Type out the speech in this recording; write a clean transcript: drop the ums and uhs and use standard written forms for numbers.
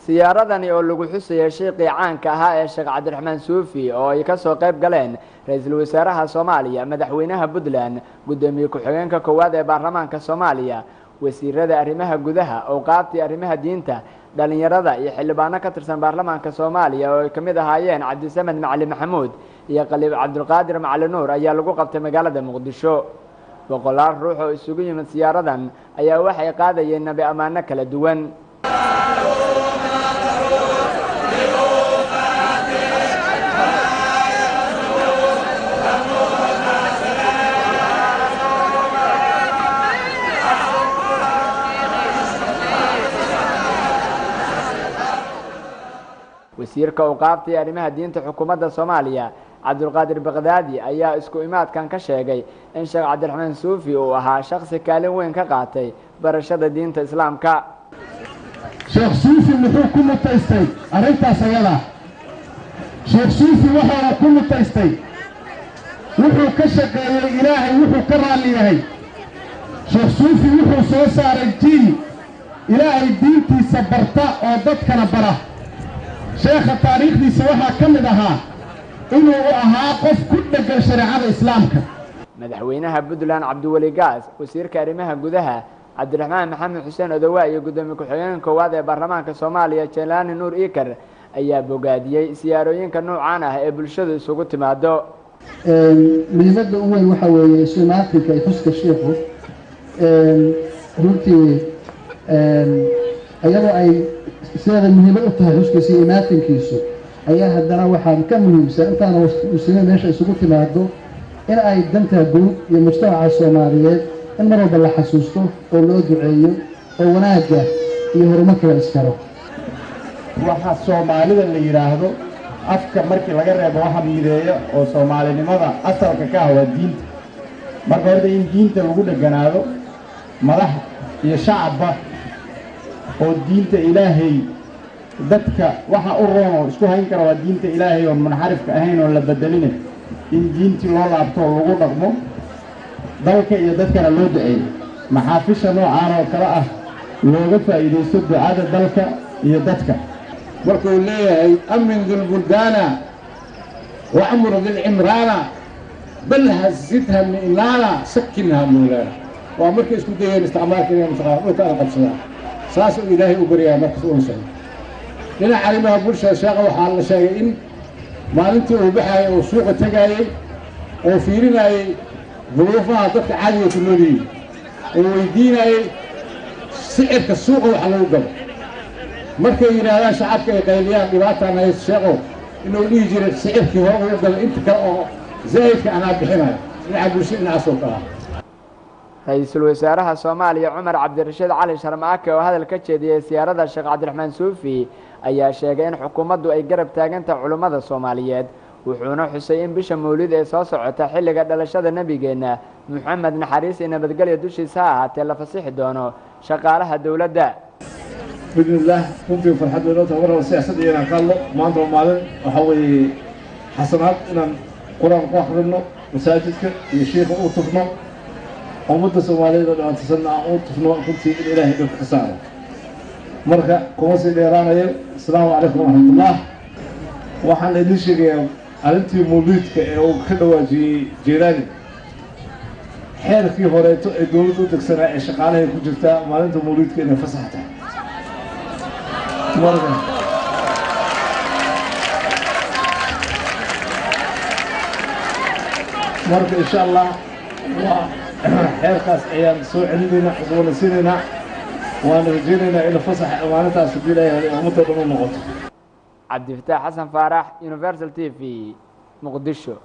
Siyaaradani oo lagu xusayay sheekhii caanka ahaa ee Sheekh Cabdiraxmaan Suufi oo ay ka soo qayb galeen ra'iisul wasaaraha Soomaaliya, madaxweynaha Puntland, gudoomiye ku-xigeenka koowaad ee baarlamaanka Soomaaliya, wasiirada arrimaha gudaha, awqaaftii arrimaha diinta, dhalinyarada iyo xildhibaano ka tirsan baarlamaanka Soomaaliya oo ay kamid ahaayeen Cabdisamed Macalin Maxamuud iyo Qaliib Cabdulqaadir Macalin Nuur ayaa lagu qabtay magaalada Muqdisho. Boqolaal ruux oo isugu yimid siyaaradan ayaa waxay qaadayeen nabi ammaano kala duwan. Wasiirka awqaafta arrimaha diinta xukuumadda Soomaaliya Cabdulqaadir Baqdaadi ayaa isku imaadkan ka sheegay in Sheekh Cabdiraxmaan Suufi uu ahaa shakhsi kaalin weyn ka qaatay barashada diinta Islaamka. Sheekh Suufi muxuu ku mutaystay arrintaas ayada? Sheekh Suufi waxa uu ku mutaystay wuxuu ka shaqeeyey Ilaahay, wuxuu ka raalli yahay. Sheekh Suufi wuxuu soo saaray jiil Ilaahay diintiisa barta oo dadkana bara. Sheekha taariikhdiisa waxaa ka mid ahaa inuu ahaa qof ku dheggan shareecada Islaamka. Madaxweynaha Puntland Cabdiweli Gaas, wasiirka arrimaha gudaha Cabdiraxmaan Maxamed Xuseen Odowa iyo gudoomiye ku-xigeenka koowaad ee baarlamaanka Soomaaliya Jelaani Nuur Iikar ayaa bogaadiyey siyaarooyinka noocaan ah ee bulshadu isugu timaado. Muhiimadda ugu weyn waxa weeye isu imaatinka iyo xuska sheekhu. Runtii iyadoo ay sideeda muhiimad u tahay xuskiisa iyo imaatinkiisu, ayaa haddana waxaa ka muhiimsan intaana muslimiin meesha isugu timaado in ay danta guud iyo mujtamaca Soomaaliyeed in mar walba la xasuusto oo loo duceeyo oo wanaagga iyo horumarka la iskaro. Waxa Soomaalida la yiraahdo afka markii laga reebo waxa mideeya oo Soomaalinimada asalka ka ah waa diinta. Marka horta in diinta lagu dheganaado madax iyo shacabba oo diinta Ilaahay dadka waxa u roon oo isku hayn kara waa diinta Ilaahay oo munxarifka ahayn oo la bedelin, in diintii loo laabto oo lagu dhaqmo, dalka iyo dadkana loo duceeyo. Maxaafisha noocaan oo kale ah looga faa'iideysto ducada dalka iyo dadka. Markuu leeyahay amin dul buldaana wa amr dil imraana bal hazidha mi'laana sakinha mawlaana, waa markay isku dayeen isticmaalka inay mutaqaan dhulka aan qabsadaan, saas uu Ilaahay u baryaa markaas uu socdo. Dhinaca arrimaha bulshada, sheekha waxaa la sheegay in maalintii uu baxayay oo suuqa tagayay oo fiirinayay duruufaha dadka caadiga ku nool yihiin oo weydiinayay sicirka suuqa wax lagu gado. Markay yidhaahdaan shacabka ay qayliyaan dhibaataan haysto sheekhow, inuu dhihi jiray sicirkii hore ugu gado, inta kale oo zaa'idka anaa bixinayo. Dhinaca bulshada dhinacaasoo kale ah. Ra'iisul wasaaraha Soomaaliya Cumar Cabdirashiid Cali Sharmaake oo hadal ka jeediyey siyaarada Sheekh Cabdiraxmaan Suufi ayaa sheegay in xukuumaddu ay garab taagantahay culimmada Soomaaliyeed, wuxuuna xusay in bisha Mawlid ee soo socota xilliga dhalashada nabigeena Muxamed naxariis iyo nabadgelyo dushiisa ha ahaatee la fasixi doono shaqaalaha dowladda. Bismillah, runtii farxad weyn oo tahay mar siyaasadda inaan ka hadlo. Maanta waa maalin waxa weeye xasanaad inaan qur-aan ku akhrino masaajidka iyo shiikha u tufno, ummadda Soomaaliyeed oo dhibaataysanna aan u tufno runtii in Ilaahay dhulka ka saaro. Marka kuma sii dheeraanayo. Asalaamu calaykum waraxmatullah. Waxaan idiin sheegayaa arrintii mawliidka ee uu ka dhawaajiyey Jeelaani. Xeerkii horeeto ee dowladda u degsanaa ee shaqaalahay ku jirtaa maalinta mawliidka inay fasax tahay. Marka insha Allah waa xeerkaas ayaan soo celinaynaa, cusboonaysiinaynaa, waana rajaynaynaa in fasax maalintaas haddii Ilaahay ummadda dhan u noqoto. Cabdifataax Xasan Faarax, Universal TV, Muqdisho.